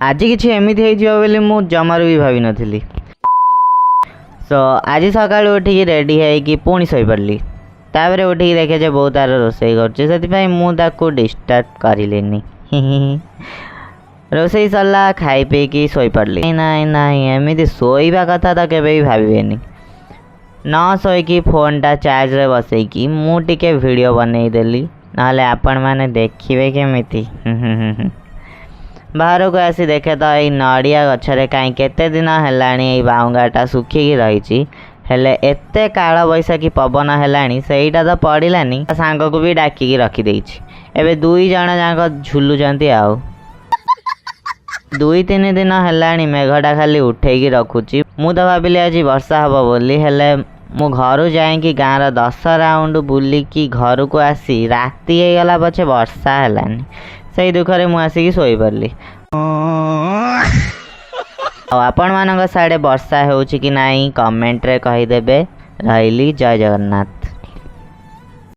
ଆଜି କିଛି ଏମିତି ହେଇଯିବ ବୋଲି ମୁଁ ଜମାରୁ ବି ଭାବିନଥିଲି। ସୋ ଆଜି ସକାଳୁ ଉଠିକି ରେଡ଼ି ହେଇକି ପୁଣି ଶୋଇପଡ଼ିଲି। ତାପରେ ଉଠିକି ଦେଖେ ଯେ ବୋଉ ତାର ରୋଷେଇ କରୁଛି, ସେଥିପାଇଁ ମୁଁ ତାକୁ ଡିଷ୍ଟର୍ବ କରିଲିନି। ରୋଷେଇ ସରିଲା, ଖାଇ ପିଇକି ଶୋଇପଡ଼ିଲି। ନାଇଁ ନାଇଁ, ଏମିତି ଶୋଇବା କଥା ତ କେବେ ବି ଭାବିବେନି। ନ ଶୋଇକି ଫୋନ୍ଟା ଚାର୍ଜରେ ବସେଇକି ମୁଁ ଟିକେ ଭିଡ଼ିଓ ବନେଇଦେଲି, ନହେଲେ ଆପଣମାନେ ଦେଖିବେ କେମିତି? ବାହାରକୁ ଆସି ଦେଖେ ତ ଏଇ ନଡ଼ିଆ ଗଛରେ କାହିଁ କେତେ ଦିନ ହେଲାଣି ଏଇ ବାଉଙ୍ଗାଟା ଶୁଖିକି ରହିଛି। ହେଲେ ଏତେ କାଳବୈଶାଖୀ ପବନ ହେଲାଣି, ସେଇଟା ତ ପଡ଼ିଲାନି, ତା ସାଙ୍ଗକୁ ବି ଡାକିକି ରଖିଦେଇଛି। ଏବେ ଦୁଇ ଜଣ ଯାକ ଝୁଲୁଛନ୍ତି। ଆଉ 2-3 ଦିନ ହେଲାଣି ମେଘଟା ଖାଲି ଉଠେଇକି ରଖୁଛି। ମୁଁ ତ ଭାବିଲି ଆଜି ବର୍ଷା ହବ ବୋଲି, ହେଲେ ମୁଁ ଘରୁ ଯାଇକି ଗାଁର 10 ରାଉଣ୍ଡ ବୁଲିକି ଘରକୁ ଆସି ରାତି ହେଇଗଲା ପଛେ ବର୍ଷା ହେଲାନି। ସେଇ ଦୁଃଖରେ ମୁଁ ଆସିକି ଶୋଇପଡ଼ିଲି। ଆଉ ଆପଣମାନଙ୍କ ସାଡ଼େ ବର୍ଷା ହେଉଛି କି ନାହିଁ କମେଣ୍ଟରେ କହିଦେବେ। ରହିଲି, ଜୟ ଜଗନ୍ନାଥ।